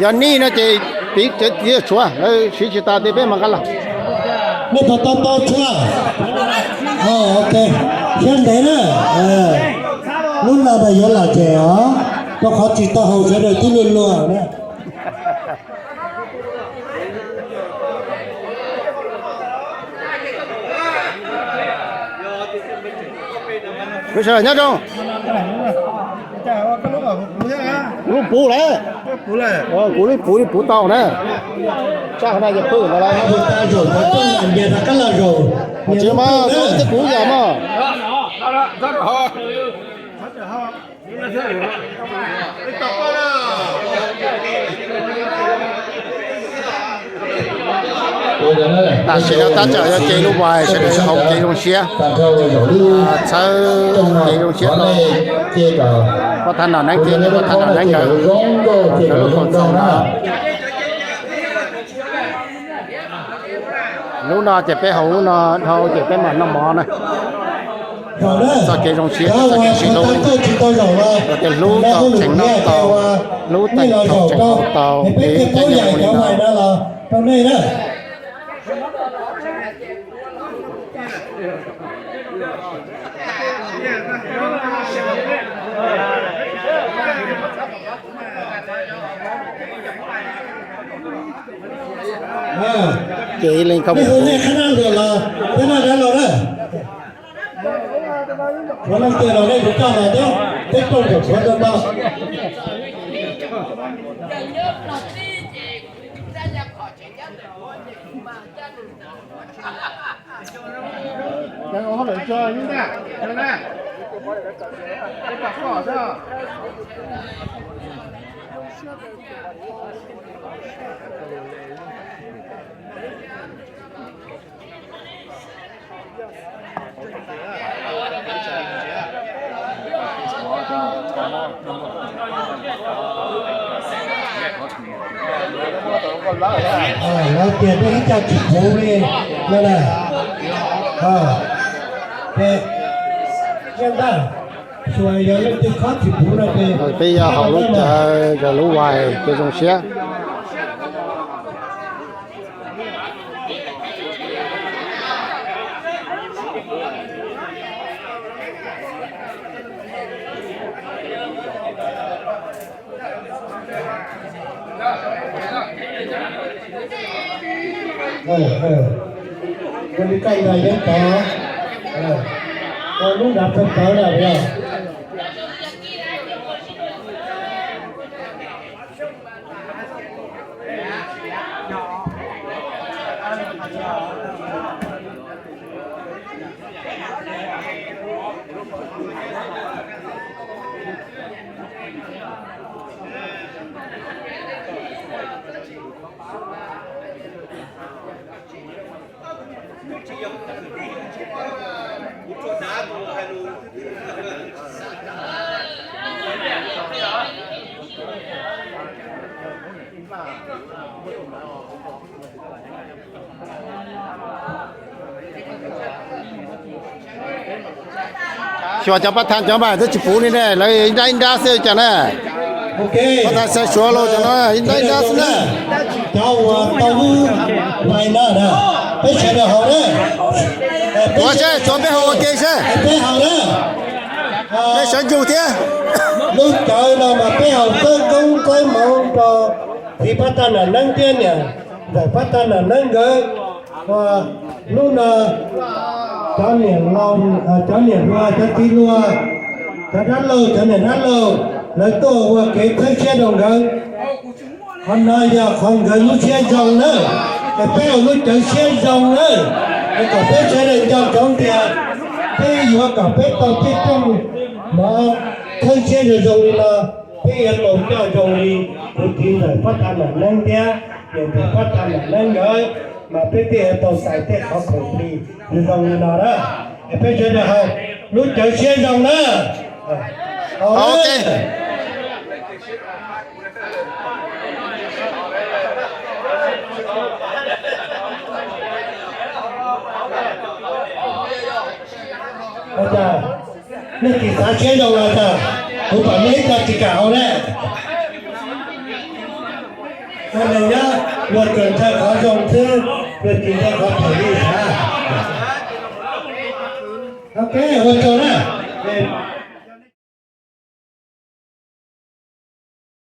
Yog nij no ces piv txwv tshuav, lawv siv tsis tas tias peb mam nqa los. Nej puas tau tau tshuav? Ok, siab ntev na. Lub no mas yuav los tsev os, rau qhov tsis tau haus sawv daws twb luag luag na. Nyob zoo. Kuv lub puv lawm. Kuv lub puv li puv tau na. Tsaj qhov no ces pwj ntawd lawm. Tsis mas, tej kuv yam mas. Tam sim no tab tom yog kev lub vais, sawv daws haus kev zoo siab, txhawb kev zoo siab rau pab thab nom neeb thiab pab thab nom neeb nkawd, nkawd lub koom txoos no. Lub no ces peb haus lub no dhau ces peb mam noj mov na. Txoj kev zoo siab, txoj kev sib hlub, los tias hlub tau tseem noj tau, hlub tau tseem haus tau, kev caij nyoog li no. Ces ib leeg khawb mus. Lawv tias peb ib co tsis puv li no na. Ces yog leej twg khob tsis puv no ces peb yog haus lub cawv, yog lub vais ces zoo siab. Ua li koj nqa yeeb tod, ua lub nrad pawg tawv na yog. Xyuas cov pab thab cov mas twb tsis puv li ne, lawv ib nrab ib nrab xwb cas na. Pab thab xav xyuas los cov no ib nrab ib nrab xwb na. Cov uas tau lub vais no na, peb sawv daws haus na. Tuav seb, tuav peb haus ua ke seb. Peb haus na. Peb sawv ntsug thiab. Lub cawv no mas peb haus txawb koob txawb hmoov rau txiv pab thab nom neeb thiab niam ntxawm pab thab nom neeb nkawd. Hnub no cov niam laus, cov niam hluas, cov txiv hluas, cov dab laug, cov niam dab laug, lawv tuaj ua kev txhawb siab rau nkawd. Qhov no yog qhov nkawd lub siab zoo nawb, es peb ua lub cawv siab zoo nawb, es kom peb sawv daws nco ntsoov tias peb yuav kom peb tau tej rooj mov txhawb siab zoo zoo li no, peb yuav tau coj zoo li kuv txiv ntxawm pab thab nom neeb thiab niam ntxawm pab thab nom neeb nkawd, mas peb thiaj yuav tau xais tej qhov khoom plig zoo zoo li no na. Es peb sawv daws haus lub cawv siab zoo na. Nej tsis xav siab zoo los tas, kuv pom nej ib co tsis kam haus ne. Nws nyob ua tsuas ntshai qhov zoo xwb, ua tsis ntshai qhov phem li thiab. Ok, ua tsaug na.